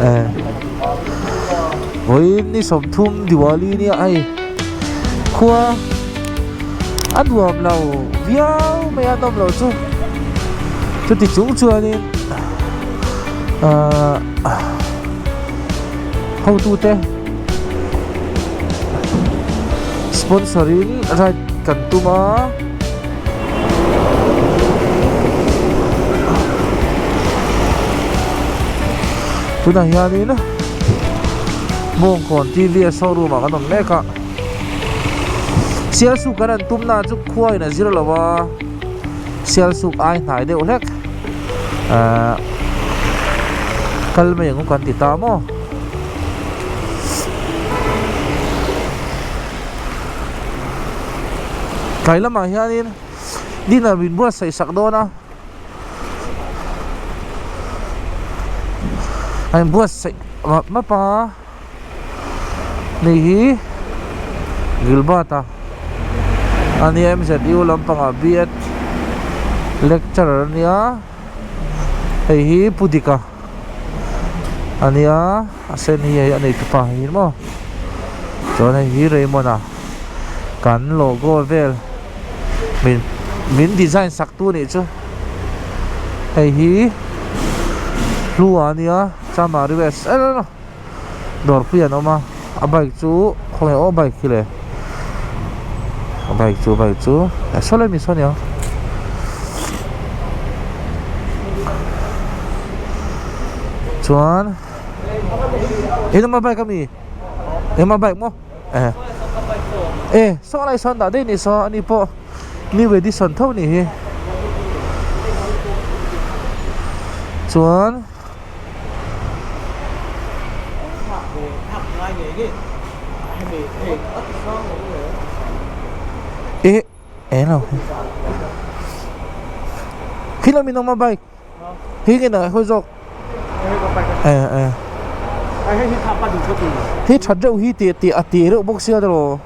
Eh. Vawiin ni 30 Diwali nia hei khua a nuam lo viau mai a nawm lo chu chuti chung chuanin ahh hotute sponsor in ride kan tum a. Tunah hianin Bawngkawn TVS showroom ah kan awm mek a Sialsuk kan han tum na chu khua in a zir lo a Sialsuk ai hnai deuh hlek ahh kal mai ang kan ti ta maw. Tlai lamah hianin dinner min buatsaih sak dawn a a inbuatsaih map map a hei hi Gilbert-a a nia M_Z_U lampangah B Ed lecturer a nia hei hi Pu Dika a nia a sen hi hei a nei tupa hi maw chuan hei hi Raymond a kan logo vel min min design sak tu anih chu hei hi hlua a nia chamari west dawrpui an awm a a bike chu khawnge aw bike hi le a bike chu bike chu saw lai mi saw aniang chuan eng emaw bike ami eng emaw bike maw eh e saw lai sawn dah daih ni saw ani pawh new edition tho anih hi chuan. Eh eh lo khi là mình mà bike khi cái này hơi dọc eh eh hi that reuh hi ti ti a ti reuh bawk sia tiraw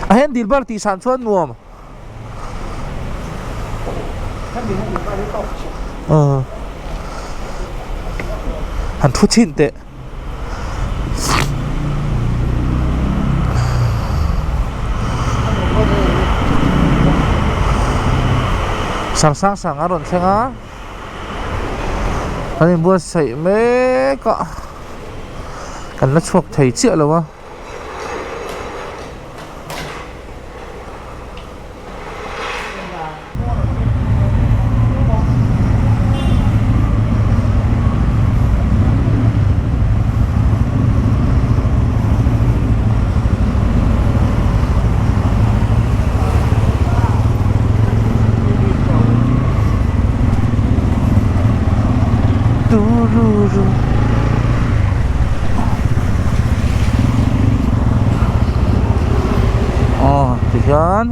a hian dilbar tih san chuan nuam. Han thu chhin teh. Sang sang sang a rawn thleng a kan inbuatsaih mek a kan la chhuak thei chiah lo a. Aw tihian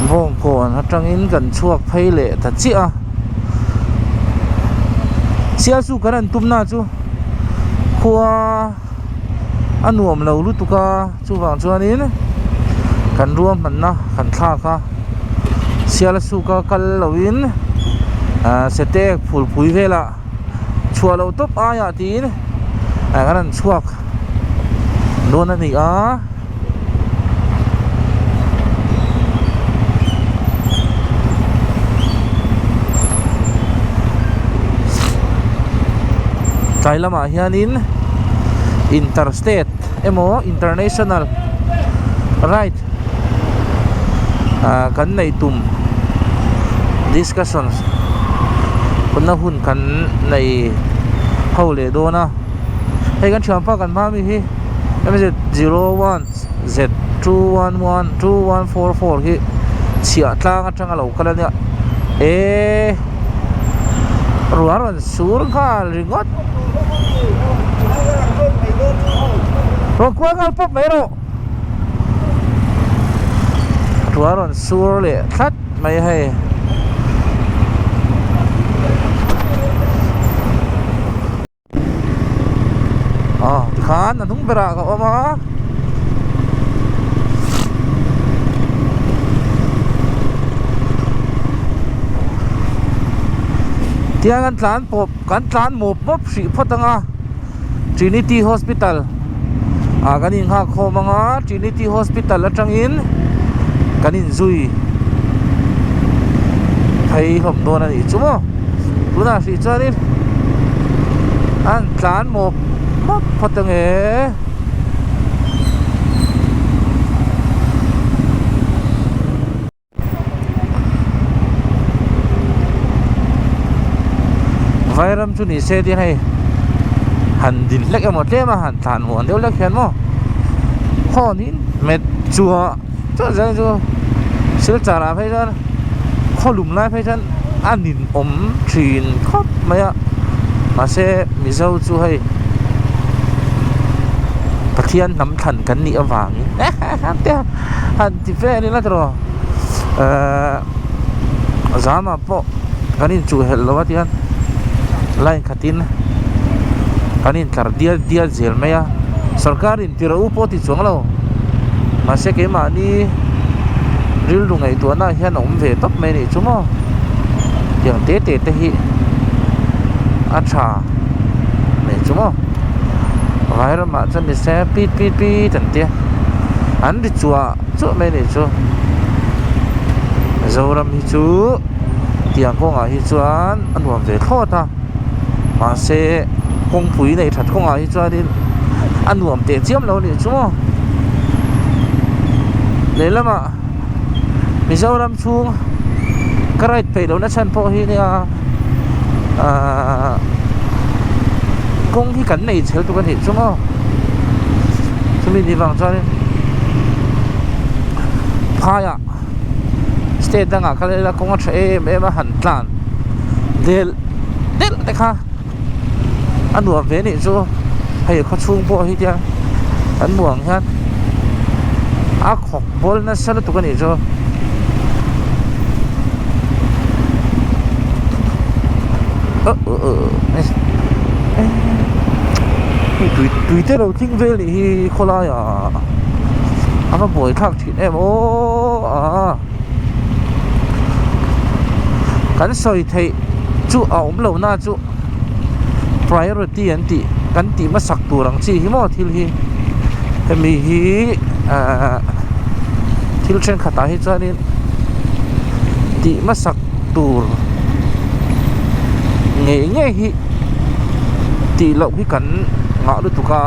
bawngkawn atangin kan chhuak phei leh ta chiah a sial chu kan han tum na chu khua a nuam lo lutuk a chuvang chuanin kan ruahmanna kan thlak a sial a suk a kal loin ah setek phulpui velah. Chhuah loh tawp aiah tiin kan han chhuak dawn a ni a. Tlai lamah hianin interstate emaw international ride ah kan neih tum discussions na hun kan nei ho leh dawn a hei kan thianpa kan hma mi hi M Z zero one Z two one one two one four four hi chhiah tlang atanga lo kal a nia eee ruah a rawn sur nghal ringawt rawn kual nghal pawp mai rawh ruah a rawn sur leh thlat. Mai hei. Aw tikhan a hnung berah ka awm a. Tiang an tlan pawp kan tlan mawp mawp hrih phawt ang a Trinity Hospital ah kan innghak khawm ang a Trinity Hospital atangin kan inzui phei hlawm dawn a nih chu maw tunah hrih chuanin an tlan mawp mawp phawt ang e. Vairam chu ni se tiin hei han din hlek emaw tlem a han thlan muan deuh hlek hian maw khawn hi met chua chuan zel chu silchar ah phei chuan khaw lum lai phei chuan a ninawm thin khawp mai a mahse mizo chu hei Pathian hnam thlan kan nih avangin han ti vel ila tiraw ehh zama pawh kan inchuh helh lo a tihian line khatin kan intlar dial dial zel mai a sorkar in tiraw u pawh ti chuang lo mahse keimahni rilru ngaihtuahna ah hian a awm ve tawp mai a nih chu maw tiang te te te hi a tha nih chu maw vairamah chuan ni se pit pit pit an tia an ri chuah chuah mai a nih chu Mizoram hi chu tiang kawngah hi chuan a nuam ve thlawt a mahse kawngpui neih that kawngah hi chuanin a nuam teh chiam lo a nih chu maw lehlamah Mizoram chhung ka ride peih lohna chhan pawh hi nia ahh kawng hi kan nei chhel tuk a nih chu maw chumi ni vang chuanin phaiah state dangah kal ila kawng a tha em em a han tlan del delh te kha a nuam ve anih chu hei khawchhung pawh hi tia kan hmuh ang hian a khawk bawl nasa lutuk anih chu tui tui te lo tling vel nih hi khawlai ah a va buai thlak thin em aw a kan sawi theih chu a awm lo na chu priority an tih kan tih hmasak tur ang chi hi maw thil hi hemi hi ahh thil thenkhat ah hi chuanin tih hmasak tur ngei ngei hi tih loh hi kan ngah lutuk a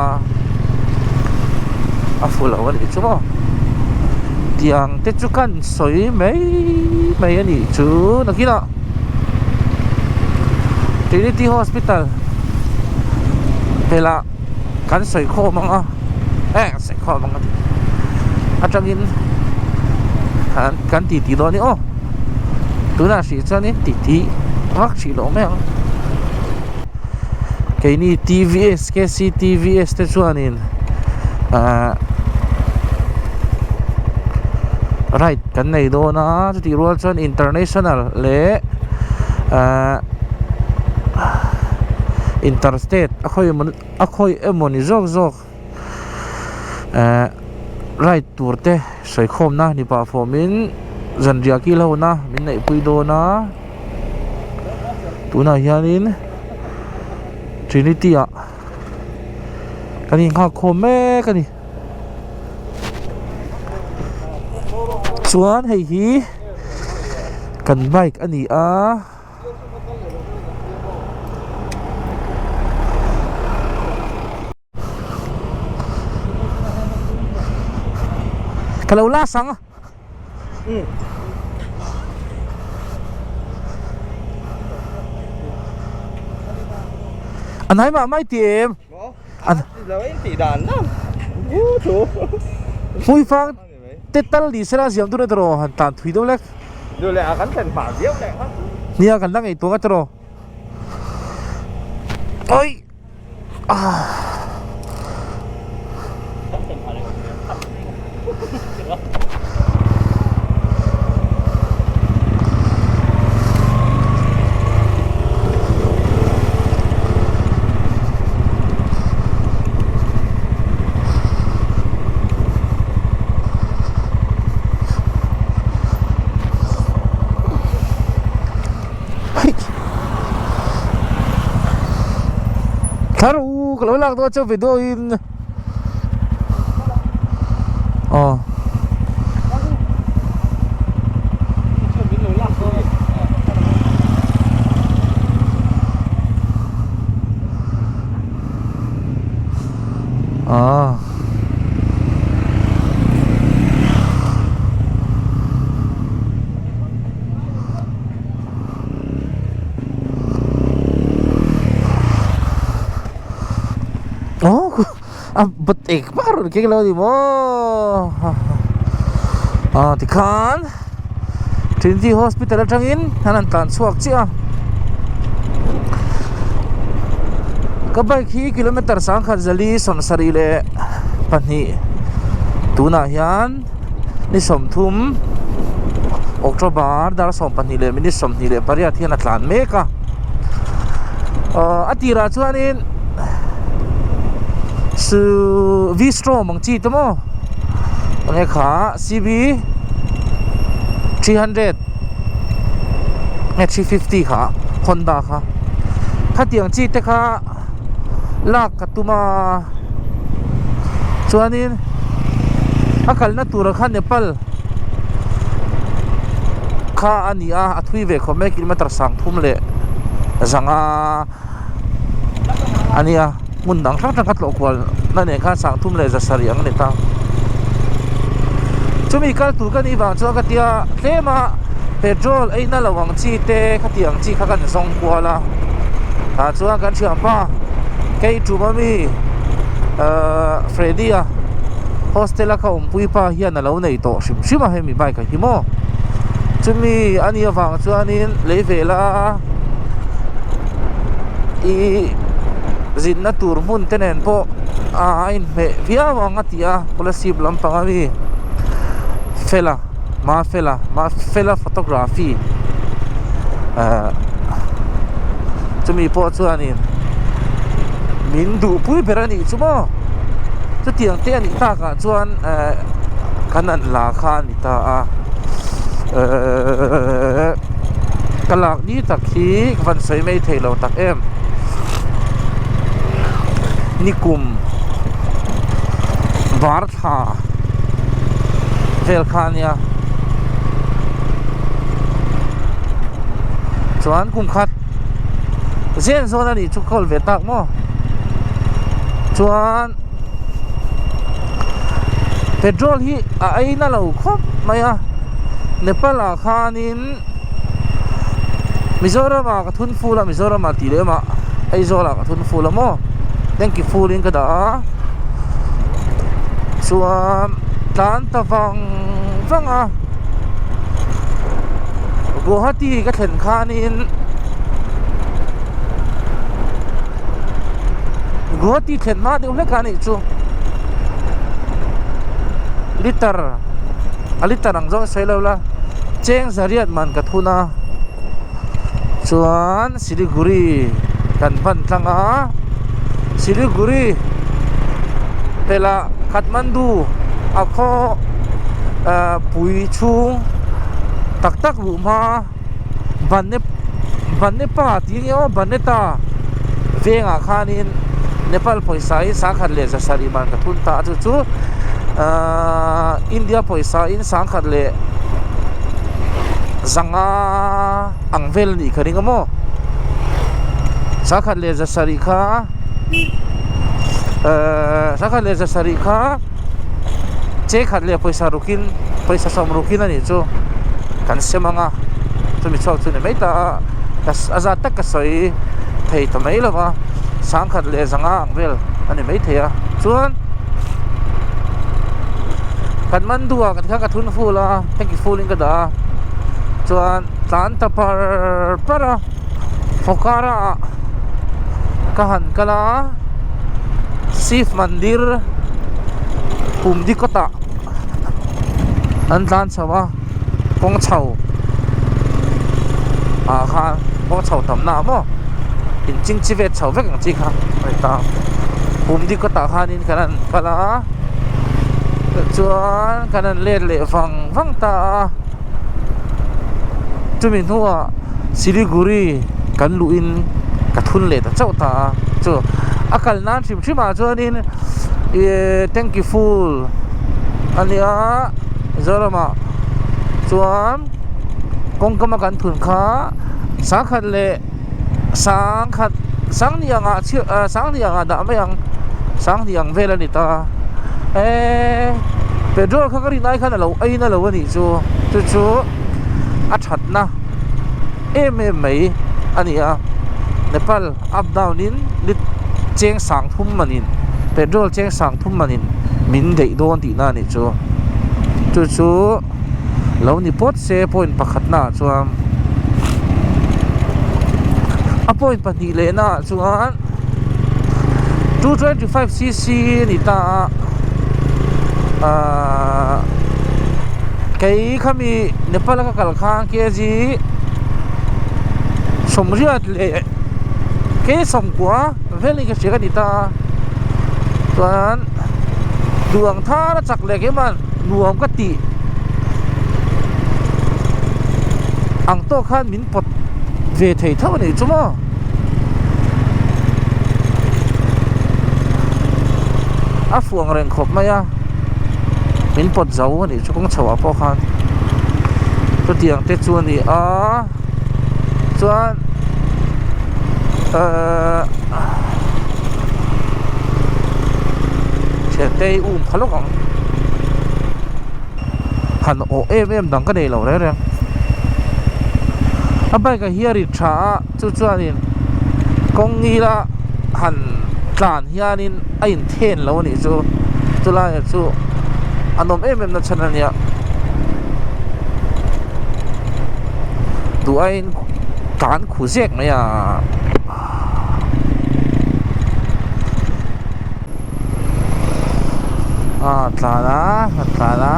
a fu lo a nih chu maw tiang te chu kan sawi mai mai a nih chu nakinah. Trinity Hospital velah kan sawi khawm ang a eh sawi khawm ang a ti atangin kan ti ti dawn a ni aw tunah hrih chuanin ti ti vak hrih loh mai ang keini T_V_S K_C_T_V_S te chuanin ahh ride kan nei dawn a chutih rual chuan international leh ahh inter state a khawi emaw a khawi emaw ni zawk zawk ahh ride tur te sawi khawmna ni pah fawmin zanriah kil ho na min neih pui dawn a tunah hianin Trinity ah kan inghak khawm mek a ni chuan hei hi kan bike a ni a. Ka lo la sang a. A hnai mah mai ti em? Hmui fang te tal ni sela ziam tur a tiraw han tlan thui deuh lek. Nia kan la ngaihtuah a tiraw. Oi. Hei. Thar u ka lo lak dawn chauh video in aw. Ah. Oh, a bat ek vak a rawn keng lo a ni maw ah tikhan Trinity Hospital atangin an han tlan chhuak chiah a ka bike hi kilometer sangkhat zali sawmsarih leh pahnih tunah hian. Ni 30 October dar 12 leh minute 28 hian a tlan mek a ahh a tirah chuanin su V-strom ang chi te maw enge kha C_B 300 nge 350 kha Honda kha khatiang chi te kha lak ka tum a chuanin a kalna turah khan Nepal kha a ni a a thui ve khawp mai kilometer sang thum leh zanga a nia hmun dang hrang hrang ka tlawh kual na nen khan sang thum leh za sarih ang a ni ta chumi kal tur ka nih vang chuan ka tia tlem a petrol eina lo ang chi te khatiang chi kha kan zawng kual a. Tah chuan kan thianpa kei tum ami ahh Freddy a hostel a ka awmpui pa hian a lo nei tawh hrim hrim a hemi bike ah hi maw chumi a nih avang chuanin lei vela ih zinna tur hmun te nen pawh a inhmeh viau ang a ti a scholarship lampang ami fela. Mafela Mafela photography ahh chumi pawh chuanin min duhpui ber a nih chu maw chutiang te a nih takah chuan ehh kan an la kha a ni ta a ehh ka lak ni tak hi ka van sawi mai thei lo tak em nikum bar thla vel kha ania chuan kum khat zen zawn a nih chu ka hawl ve tak maw chuan petrol hi a ei na lo khawp mai a Nepal ah khanin Mizoram ah ka thun ful a Mizoram ah tih leh mah Aizawl ah ka thun ful a maw tanki full in ka dah a chuan tlan ta vang vang a Guwahati ka thlen khanin Guwahati thlen hma deuh hlek a nih chu liter a liter ang zawng sawi lo la cheng zariat man ka thun a chuan Siliguri kan hman tlang a Siliguri pelah Kathmandu a khaw ah pui chhung tak tak luh hma Bane Banepa tih enge aw Baneta vengah khanin Nepal pawisa in sangkhat leh za sarih man ka thun ta a chu chu ahh India pawisa in sangkhat leh zanga ang vel anih ka ring a maw sangkhat leh za sarih kha ehh sangkhat leh za sarih kha che khat leh pawisa rukin pawisa sawm rukin anih chu kan sem ang a chumi chhuak chu ni mai ta a ka a zat tak ka sawi thei ta mai lo va sangkhat leh zanga ang vel a ni maithei a chuan kan man duh ah tikhan ka thun ful a tanki full in ka dah a chuan tlan ta par par a Pokhara ah ka han kal a Shiv Mandir Pumdi kawtah an tlan chho a kawng chho ah khan kawng chho tam na ah maw in ching chi vet chho vek ang chi kha a ni ta Pumdi kawtah khanin kan han kal a tichuan kan han let leh vang vang ta a chumi hnuah Siliguri kan luhin ka thun leh ta chauh ta a chu. A kal nan hrim hrim ah chuanin ih tanky full a nia Mizoramah chuan kawngkam a kan thun kha sangkhat leh sangkhat sanghnih ang ah chhiah ah sanghnih ang ah dah mai ang sanghnih ang vel a ni ta eee petrol kha ka rin ai khan a lo ei na lo a nih chu chu chu a thatna em em mai a ni a Nepal up down in lit cheng sang thum manin petrol cheng sang thum manin min daih dawn tihna a nih chu chu chu lo ni pawt se point pakhatna ah chuan a point pahnih lehna ah chuan 225 cc a ni ta a ahh kei khami Nepal a ka kal khan kg sawmriat leh kei sawmkua vel in ka hria ka ni ta a chuan duh ang thar a chak leh keimah nuam ka tih ang tawk khan min pawt ve thei tho a nih chu maw. A fuh ang reng khawp mai a min pawt zo a nih chu kawng chho ah pawh khan chutiang te chu a ni a chuan ehh thiante hi um pha lawk ang han awh em em dang ka nei lo reng reng a bike ah hian a rit tha a chu chuanin kawng ngila han tlan hianin a inthen lo a nih chu chulaiah chu a nawm em em na chhan a nia duh aiin tlan khu zek mai a. A tlan a a tlan a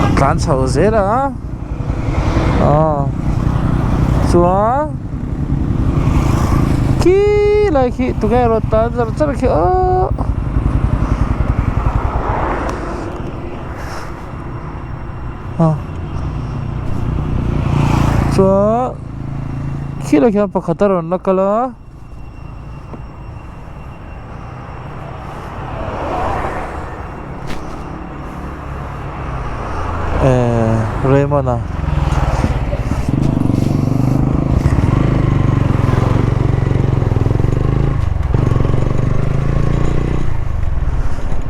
a tlan chho zel a aw chuan khi lai khi tunge rawn tan char char khi aww a chuan khilai khian pakhat a rawn la kal a. Ehh Raymond a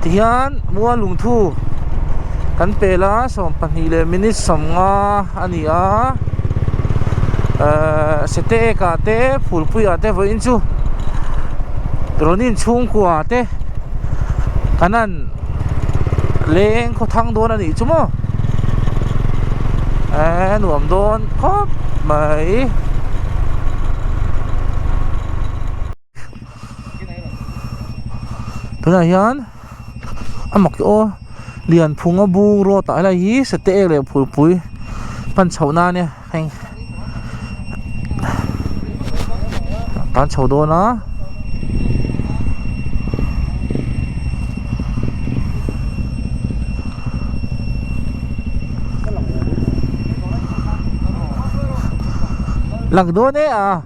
tihian mual lungthu kan pel a 12 leh minute 50 a ni a ehh sete eka te phulpuia te vawiin chu rawnin chhungkua te kan han leng khaw thang dawn a nih chu maw ehh nuam dawn khawp mai. Tunah hian a mak aw Lianphunga bung road ah helai hi sate ek leh phulpui pan chhoh na ania heng tan chho dawn a. Lang dawn e a.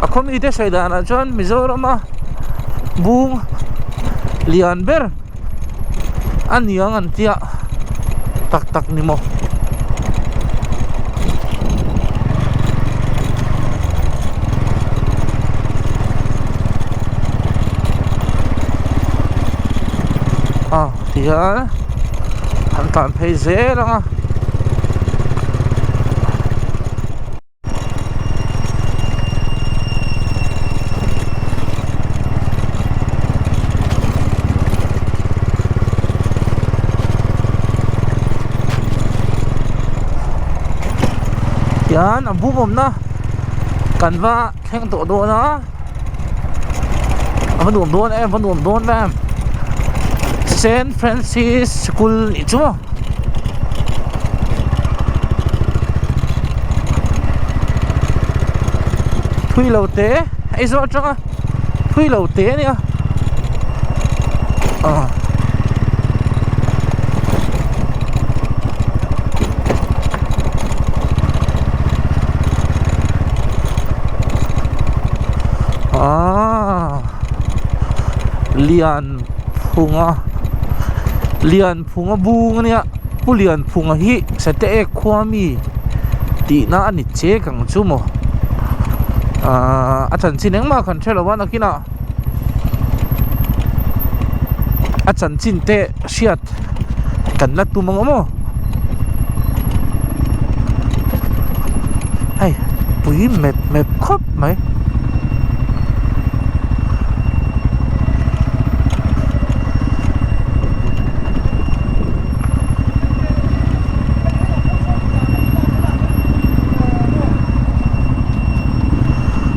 A khaw mite sawi danah chuan Mizorama bung lian ber a niang an tia tak tak ni maw. A tihian an tlan phei zel ang a. Tihian a bum awmna kan va thleng tawh dawn a a va nuam dawn em a va nuam dawn em. Saint Francis School nih chu maw. Thui lo te Aizawl atanga thui lo te a nia ah. Ah Lian phunga Lian phunga bung a nia Pu Lian phunga hi Sate ek khua mi tihna a ni chek ang chu maw ahh a chanchin engmah kan hre lo a nakinah a chanchin te hriat kan la tum ang maw hei pui mep mep khawp mai.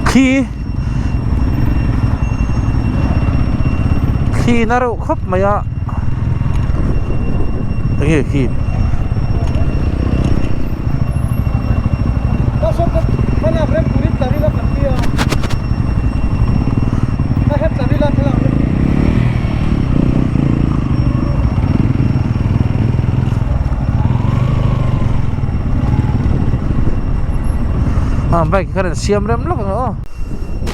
Thli thli na reuh khawp mai a enge khi bike kha rawn siam rem lawk ang aw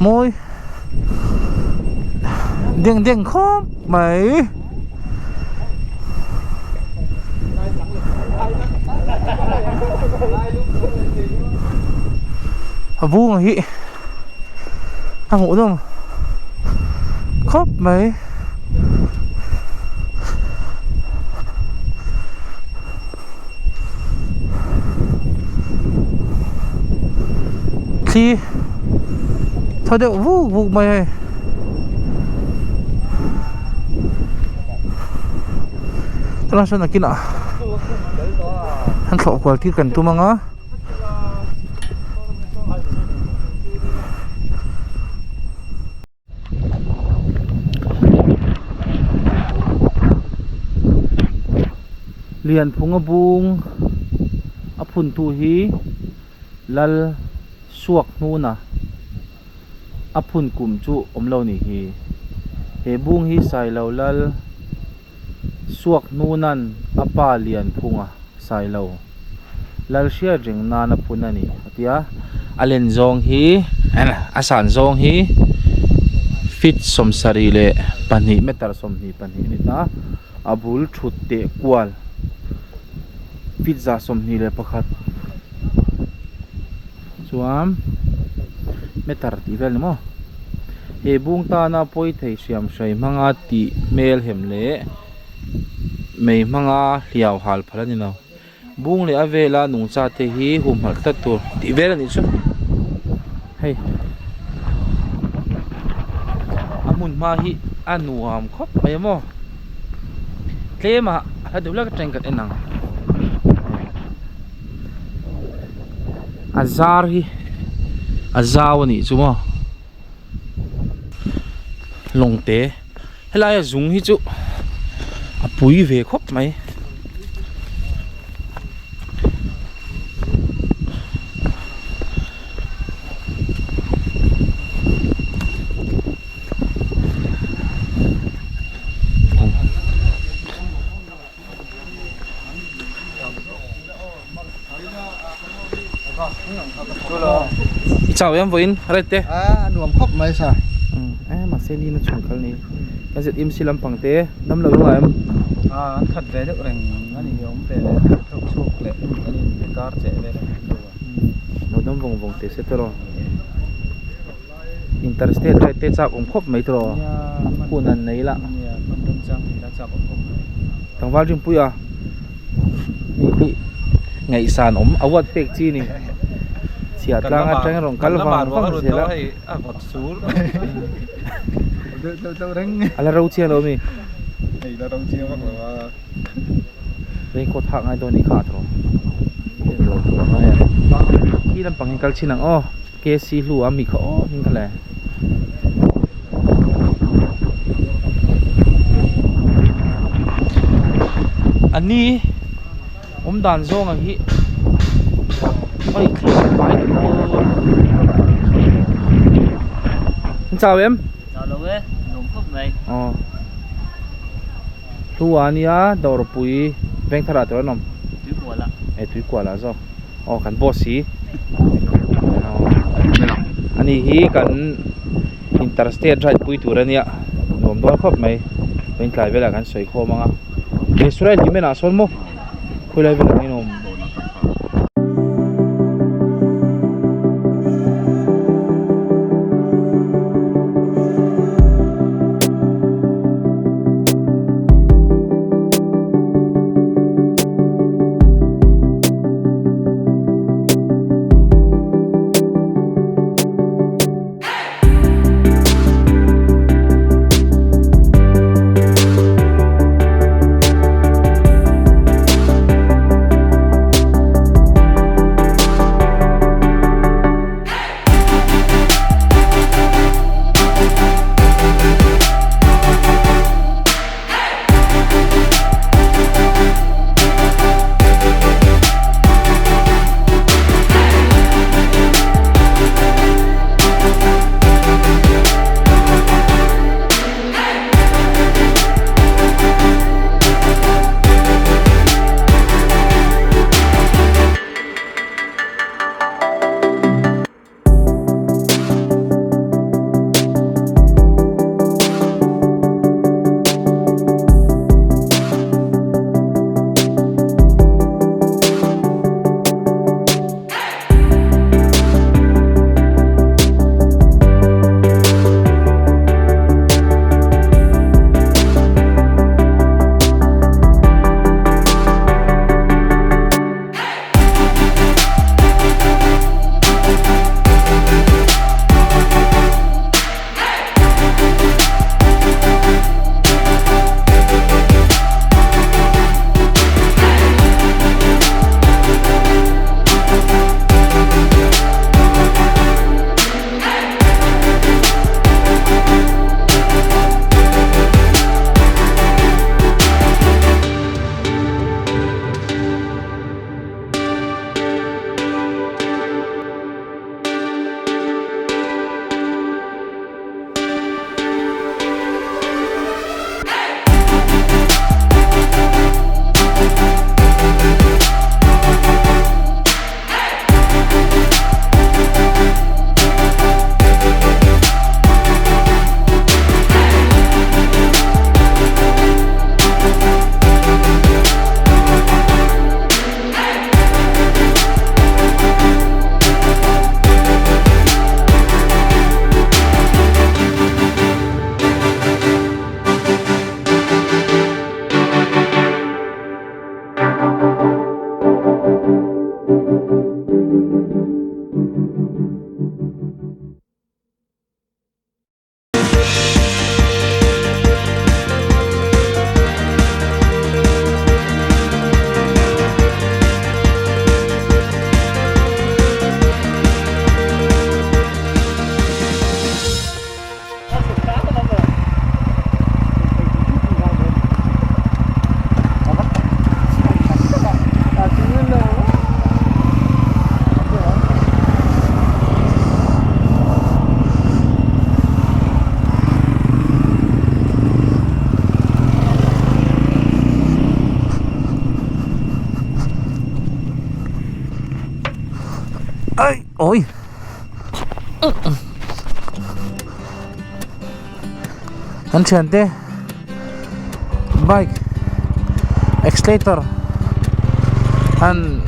mawi deng deng khawp mai. A bung hi a hmuh nawm khawp mai. Thli thaw deuh vuk vuk mai hei. Tunah sawn nakinah an thlawh kual tir kan tum ang a. Lianphunga bung a phuntu hi Lal Suak hnuna a phun kum chu awm lo nih hi. He bung hi Sailo Lal Suak hnunan a pa Lianphunga Sailo Lal hriat reng nan a phun a ni a ti a, a len zawng hi a san zawng hi feet 72 meter 22 a ni ta, a bul thut teh kual feet 121 chuan meter tih vel ni maw he bung tana pawi thei hriam hrai hmanga tih hmel hem leh mei hmanga hliau hal phal a ni lo. Bung leh a vela nungcha te hi humhalh tlat tur tih vel a nih chu hei a hmun hma hi a nuam khawp mai a maw tlem ah a hla deuh hlek atangin kan en ang a zar hi a zau a nih chu maw lawng te. Helai a zung hi chu a pui ve khawp mai. I chau em vawiin right te a nuam khawp mai sa e mahse ni na chhun kal ni kan zet im si lampang te dam lo ngai em a an khat ve deuh reng a ni awm ve leh thawk chhuak leh an in kar cheh vel a lo dam vawng vawng teh se tawh interstate ride te chak awm khawp mai tawh hun an nei la tlangval rinpui a mi hi ngaihsan awm award pek chi a ni chhiah tlang atang rawn kal vang vang zel a a la ro chiang lo ami raincoat hak ngai dawn a nih kha tawh khi lampang hi kal chhin ang aw. KC hlu a mi kha aw hming kha le. A ni awm dan zawng ang hi oi thlir pai dawn an chau em? Chau lo e, nuam khawp mai. Aw Hlua ania dawrpui vengthar ah tur an awm. Tuikual ah. E tuikual ah zawk. Aw kan boss hi ani hi kan interstate ride pui tur ania nuam dawn khawp mai vawiin tlai velah kan sawi khawm ang a Israel hlimen ah sawn maw khawilai velah nge awm. Ai ôi Kan thiante bike accelerator an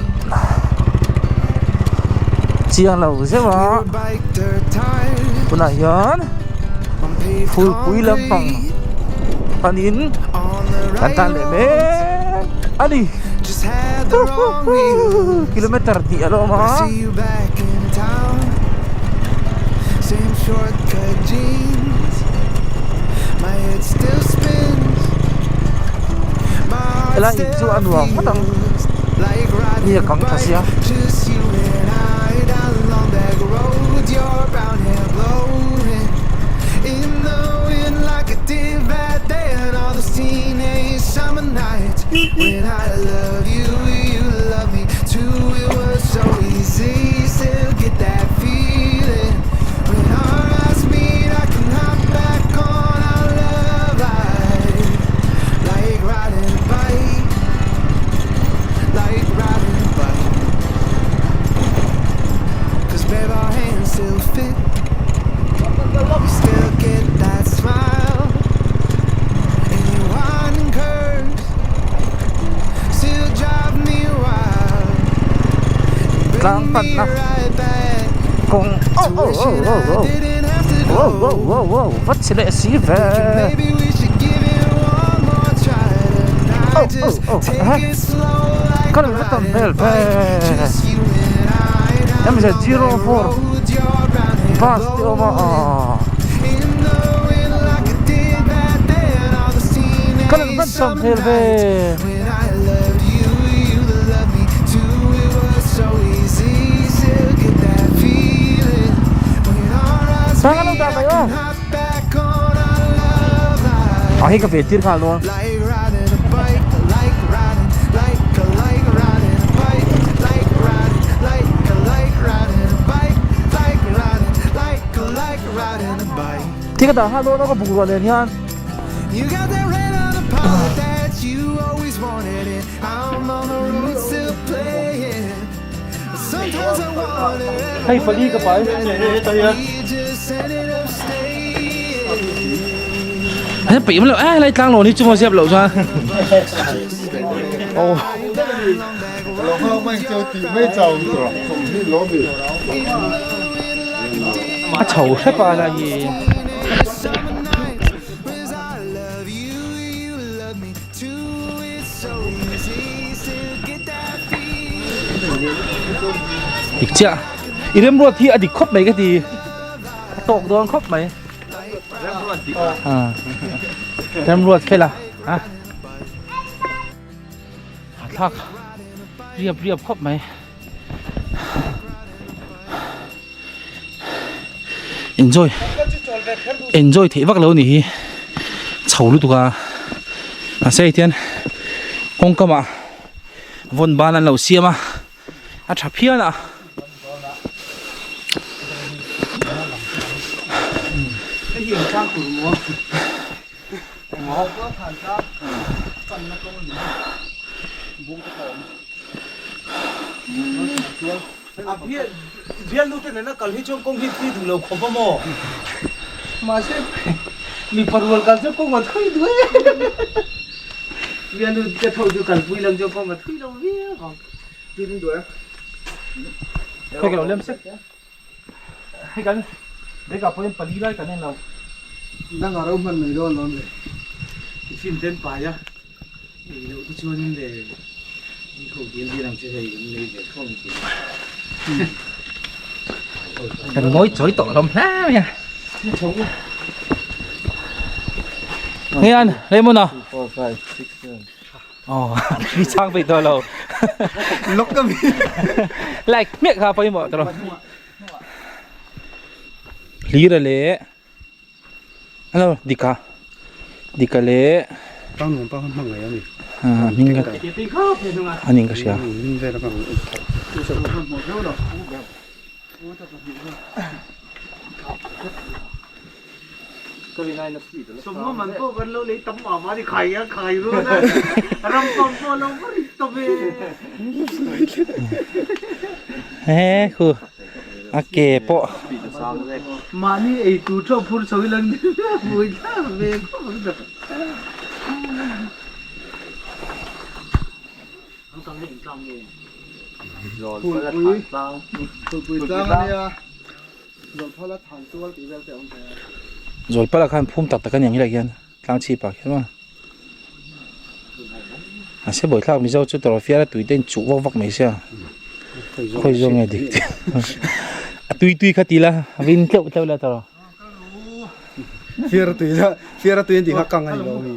chiang lo zeuh a tunah hian phulpui lampang panin kan tan leh mek a ni kilometer tih a la awm a. Helai in chu a nuam ngawt ang mi a kang tha sia. When I love you, you love me too. It was so easy, still get that feeling. When our eyes meet, I can hop back on our love ride. Like riding a bike, like riding a bike. Cause babe, our hands still fit. You still get that smile. And your winding curves still drive me wild. Bring Tlang me pan na. right back Kawng to oh oh wishing oh I oh oh didn't have to oh go. oh oh oh vat si leh si ve Maybe we should give it one more try tonight. Oh, oh, Just oh, take eh. it slow like Kal va tam riding hmel a bike. ve. Just you and I down MZ on 04 that road, your brown hair bus te awm a blowing ah in the wind like I did back then. All those Kal teenage va tam summer hmel ve. nights when I loved you, you loved me too. It was so easy, still get that feeling when our eyes Saan ka meet. nang I tatayo? can hop back on our love ride. A hei ka ve tir nghal dawn. Like riding a bike, like riding, like a like riding a bike, like riding, like a like riding a bike, like riding, like a like riding a bike. Thi ka dah nghal dawn a ka bungrua nen hian. You got that red on the pilot that you always wanted, and I'm on the road still playing. Sometimes I wonder if Hei pali ka pai. we just ended up staying. Hei peih lo eh lai tlang lo ni chu maw ziap loh chuan. Oh. A chho hrep a la hi. Summer nights, 'cause I love you, you love me too. It's so easy to get that feeling. Dik chiah i remruat hi a dik khawp mai ka ti a tawk dawn khawp mai remruat fel a a thlak riap riap khawp mai. Enjoy enjoy theih vak lo ni hi chho lutuk a mahse hei tian kawng kamah vawn ban an lo siam a a tha phian a. Bialnu te nena kal hi chuan kawng hi thui duh lo khawp a maw? Mahse mipa rual kal chuan kawng a thui duh e. Bialnu te tho chu kalpui lang chuan kawng a thui lo viau ang. Tin duh e. Hei ka lo lem sek. Hei kan bag ah pawhin pali lai kan en lo. Dang a ro hman mai dawn lawm le. Tiffin ten pai a. Ei loh te chuanin le mi ho dial dial ang che hei an lei ve khawm ang che. Kan ngawi chawi tawh hlawm hle mai a. Nge an Raymond a? 4 5 6 7 Aw mi chang peih tawh lo. Lock ka mi. Like hmiah kha pawimawh tawh lo. Hlira leh Hello Dika Dika leh Pang nuam pang hmang ngai ani. Ah hming ka aning ka hria. Hming vel a ka rawn en thar. He khu a ke pawh Mahni ei tur theuh phur chho ila hmui thlak ve khawp ang ta. Phulpui Phulpui tlang ania Zawlphala than tual tih vel te a awm thei a. Zawlphala khan phum tak tak a ni ang hilai hian tlang chhip ah khian maw. Mahse buaithlak Mizo chu tawrh fiara tui te in chuh vak vak mai sia. Khawi zawng nge dik tih. A tui tui kha ti la vin tleuh tleuh la tawrh. Fiara tui la fiara tui an tih kha kang a ni lo mi.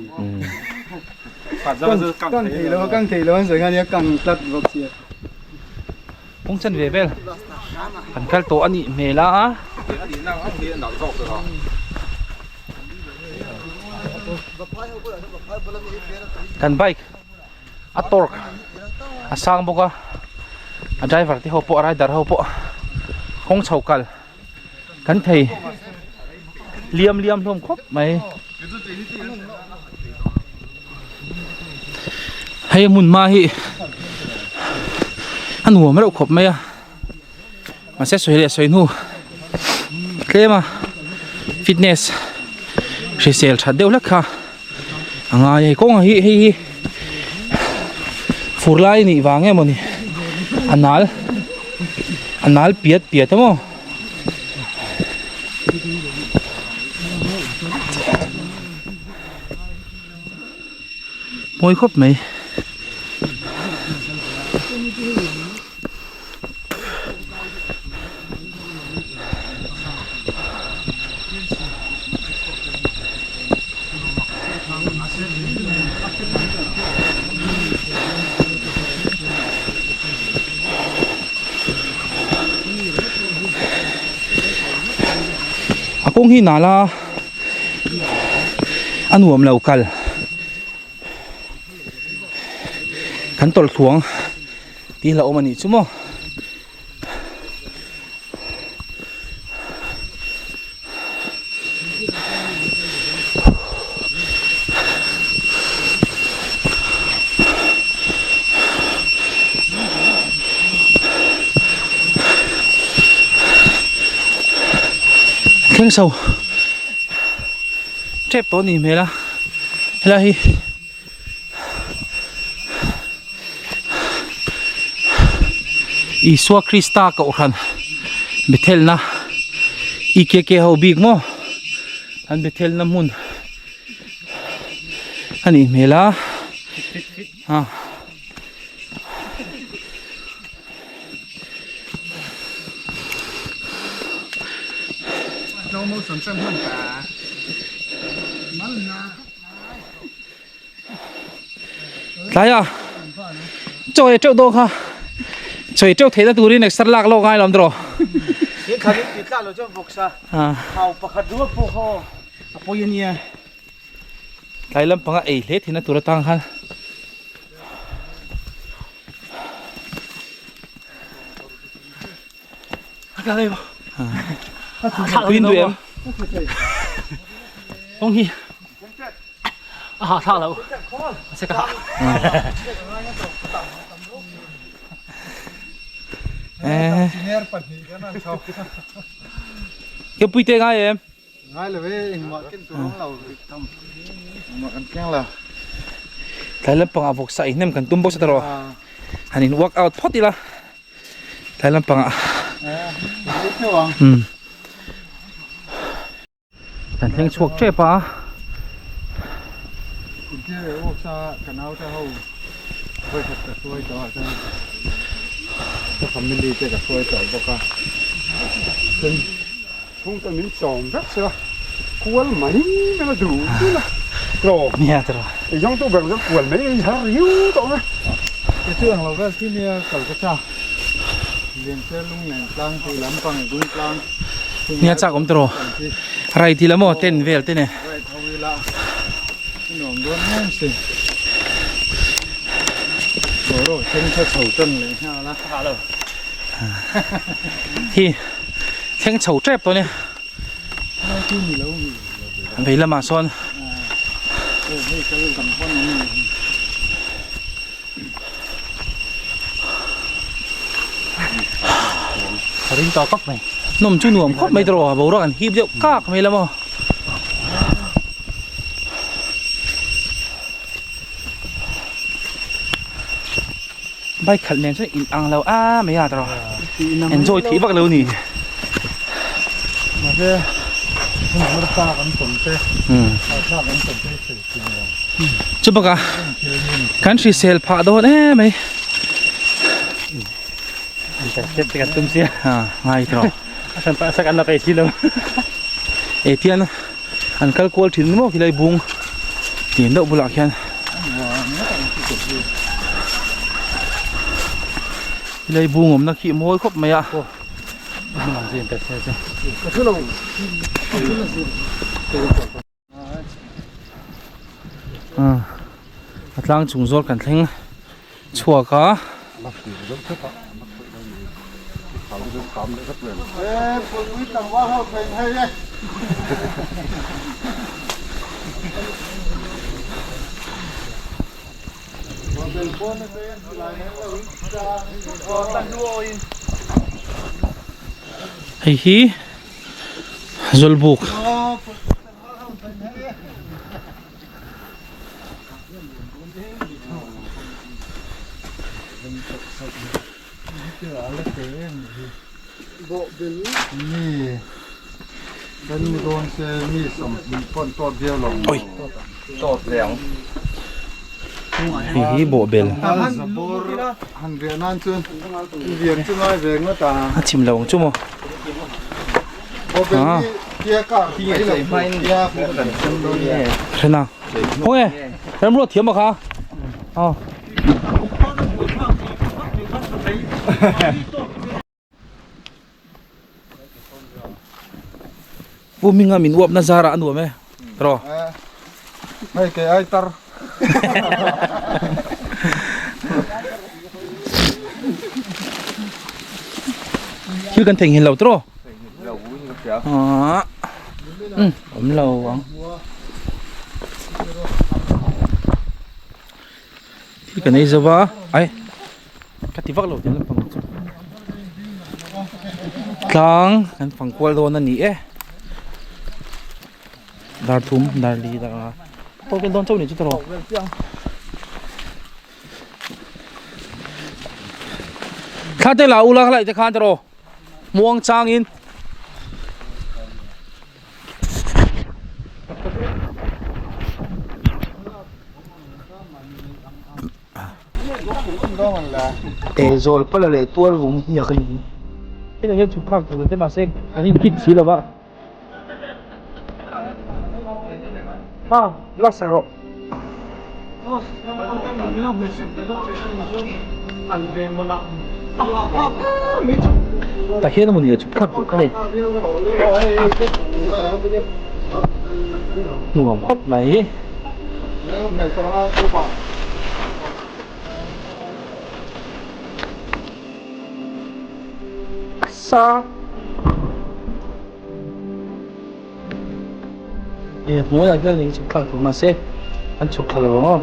Kang thei lo kang thei lo an sawi kha nia kang tlat bawk sia. Kawng chen ve vel kan kal tawh a nih hmel a. Kan bike. A torque a sang bawk a a driver te ho pawh a rider ho pawh kawng chho kal kan thei liam liam hlawm khawp mai. Hei hmun hma hi a nuam reuh khawp mai a mahse sawi leh sawi hnu tlem a fitness hrisel that deuh hlek kha a ngai a hei kawngah hi hei hi fur lai a nih vang em mawni a nal a nal piat piat a maw. Mawi khawp mai. A kawng hi nala a nuam lo kal kan tawlh thluang tih hlauhawm a nih chu maw. Thleng chho tep tawh a nih hmel a helai hi Isua Krista kohhran Bethelna EKK ho bik maw an Bethelna hmun a nih hmel a ah. Tlai a chaw ei teuh dawn kha chaw ei teuh theihna turin exer lak lawk ngai lo ang tawh tlai lampanga ei hle theihna tur atang khan. Tuin duh em? Kawng hi a hah thlak loh mahse ka hah. Ke pui te ngai em? Ngai lo e engmah ken tur awm lo tham engmah kan keng lo. Tlai lampangah vawksa i hnem kan tum bawk sa tawh han in work out phawt ila tlai lampangah umm kan thleng chhuak tep a. Ka family te ka hruai tawh bawk a. Chhung chuan min chawm vek se la, kual mai mai la duh duh la tawh. Nia tawh. Ei zawng tu ber chuan kual mai mai har riu tawh ang e. Kei chu englo vel khi nia kal ka cha. Lianche lung nen tlang tih lampang dung tlang. Nia chak awm tawh. Rai ti la maw ten vel te ne. Rai tho ila. I nuam dawn em si. Boruak then kha chho tan leh nghal a. Hi. Thleng chho tep tawh a nia vei lamah sawn nawm chu nuam khawp mai tawh boruak an hip deuh kak mai la maw. Bike khalh nen chuan in ang lo a mai a tawh enjoy theih vak lo ni. Mahse hmun hmarcha kan tawn te thlak kan tawn te hi sawi thin lo. Chu bakah kan hrisel phah dawn em mai. Intercept te kan tum sia. Ha ngai tawh. A hran pah sak an la peih si lo. E tian an kal kual thin maw khilai bung tih deuh bulah khian khilai bung awmna khi mawi khawp mai a. A tlang chung zawl kan thleng. chhuak a. Hei hi Zawlbuk. Hei hi bawhbel. A chim lo ang chu maw. Ah. Hrena. Khaw nge? Remruat thiam a kha. Aw. Pu Hminga min uap na zarah a nuam e. Tawh. Hei kei ai tar. Thil kan theihnghilh lo tawh. Umm awm lo ang. Thil kan ei zo va ai ka ti vak lo tih lampang chu tlang kan fang kual dawn a ni e dar thum dar li dar nga pawh vel dawn chauh ni chu tawh thla te la ula khalai te khan tawh muang changin. E zawl pala leh tual vung hi a ka ni. Hetiang hian chhuk phak tur te mahse kan in fit si lova. Ha last rawh. Tah hian a mawni a chhuk phak tur ka nei. Nuam khawp mai. Sa. E hnuaiah hian in chhuk thlak tur mahse an chhuk thla lo ang aw.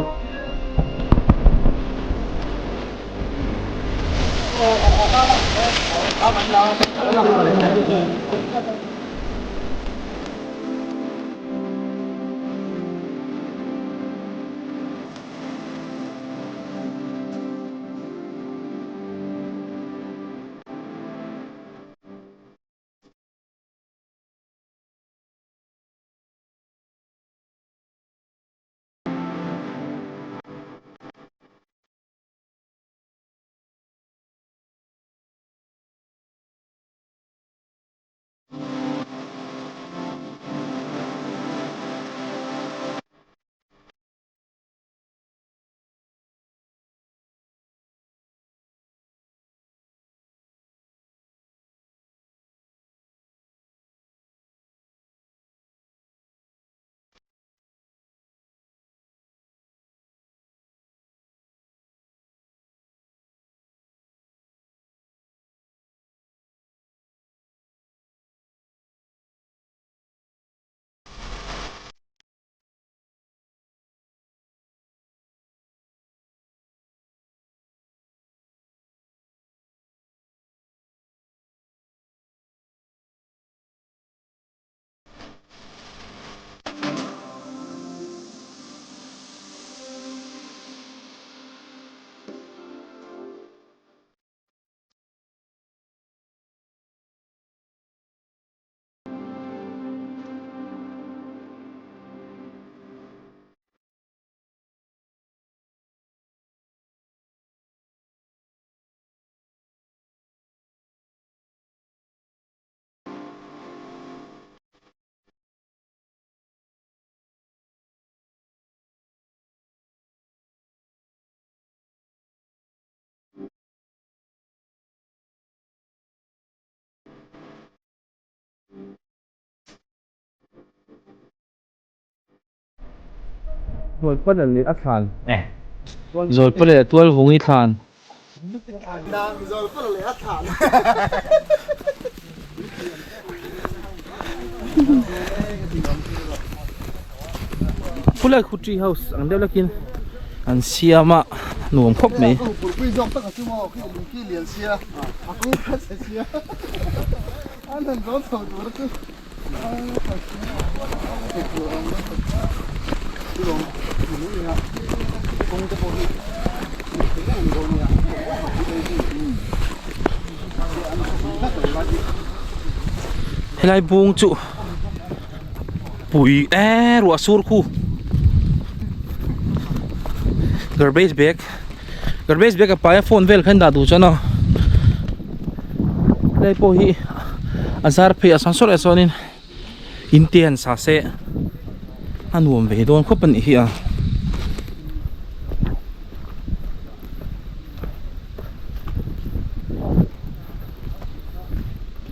Hnuai pan a leh a thlan. Zawlpa leh Tualvungi thlan. Khulai khu tree house ang deuh lakin an siam a nuam khawp mai. Helai bung chu pui e ruah sur khu garbage bag garbage bag a pai a phone vel kha an dah duh chuan aw helai pawh hi a zar phei a sawn sawrh ah chuanin in te han sa se a nuam ve dawn khawp a nih hi a.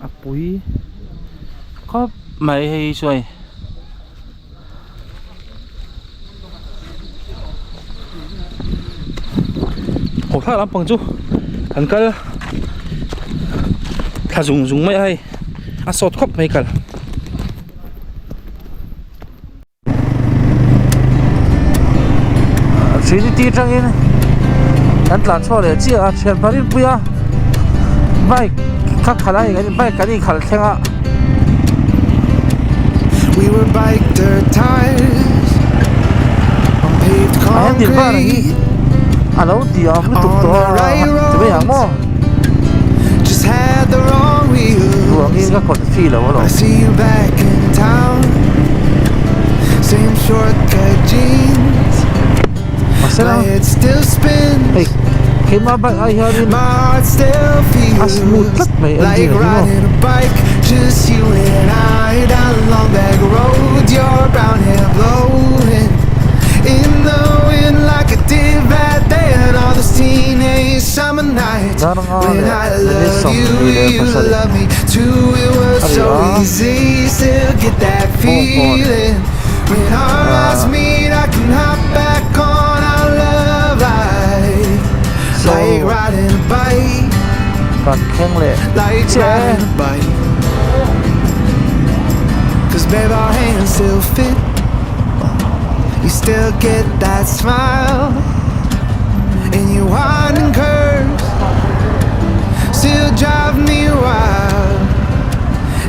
A pui khawp mai hei hi chuan. Haw thlak lampang chu kan kal thla zung zung mai a hei a sawt khawp mai kal. Trinity atangin kan tlan chhuak leh chiah a thian pahnih pui a bike kha khalh a hei bike kan inkhalh thleng a. We were bike dirt tires on paved A handle bar hi concrete a lo diam lutuk on tawh the a right ti mai ang roads maw just had the wrong wheels ruangin ka confi lo alawm. I see you back in town same shortcut jeans Mahsela my head still spins hei keimah bike ai hianin my heart still a feels smooth tlat mai like engine hi maw. riding a bike just you and I down long back road your brown hair blowing in the wind like it did back then all those teenage summer nights Darnga when leh I minute loved you 20 leh you pasarih loved me too it was a ni so a. easy still get that Bawngkawn feeling when our eyes ah meet I can hop back on our love life so like riding a bike kan thleng leh like chiah e. riding a bike Cause babe our hands still fit You still get that smile And you wind and curves Still drive me wild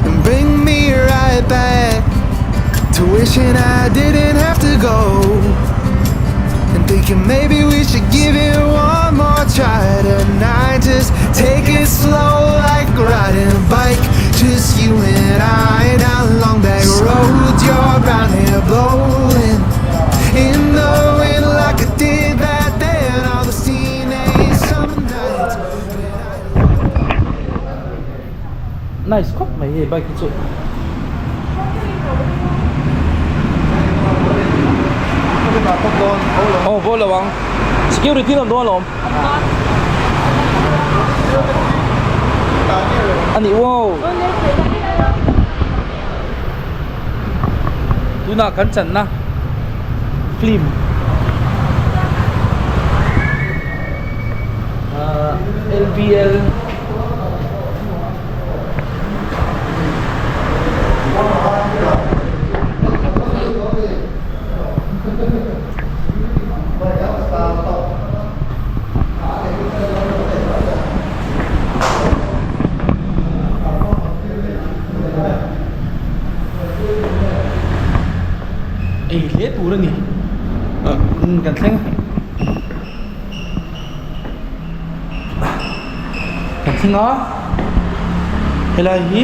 And bring me right back To wishing I didn't have to go And thinking maybe we should give it one more try tonight Just take it slow like riding a bike Just you and I down long back road Your brown hair blowing In the wind like I did back then All those teenage summer nights Nice khawp mai hei bike hi chu. Aw pawh lo ang security an awm dawn alawm. A nih wow. Tunah kan channa film ahh L_B_L. Ei hle tur a ni kan thleng kan thleng a helai hi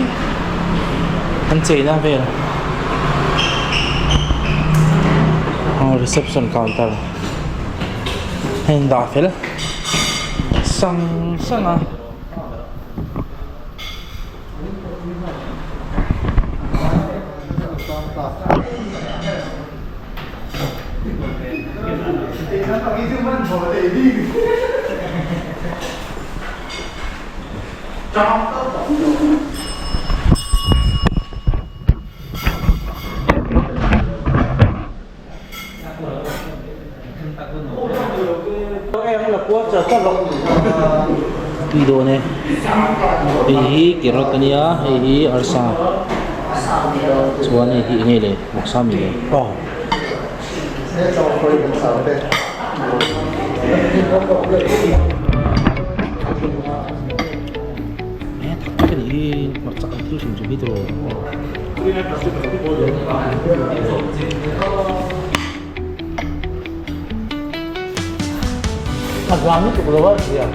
an cheina vel aw reception counter a in dah fel sang sang a. tui dawn e hei hi carrot ania hei hi arsa chuan hei hi enge le vawksa mi le A zang lutuk lo a zia.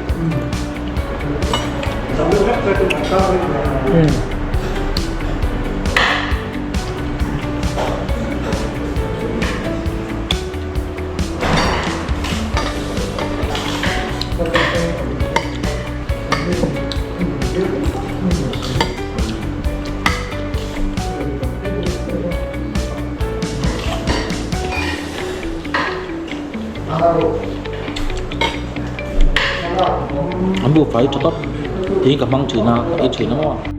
An buhfai tha tawp tiin ka hmang thin a ka ei thin a maw.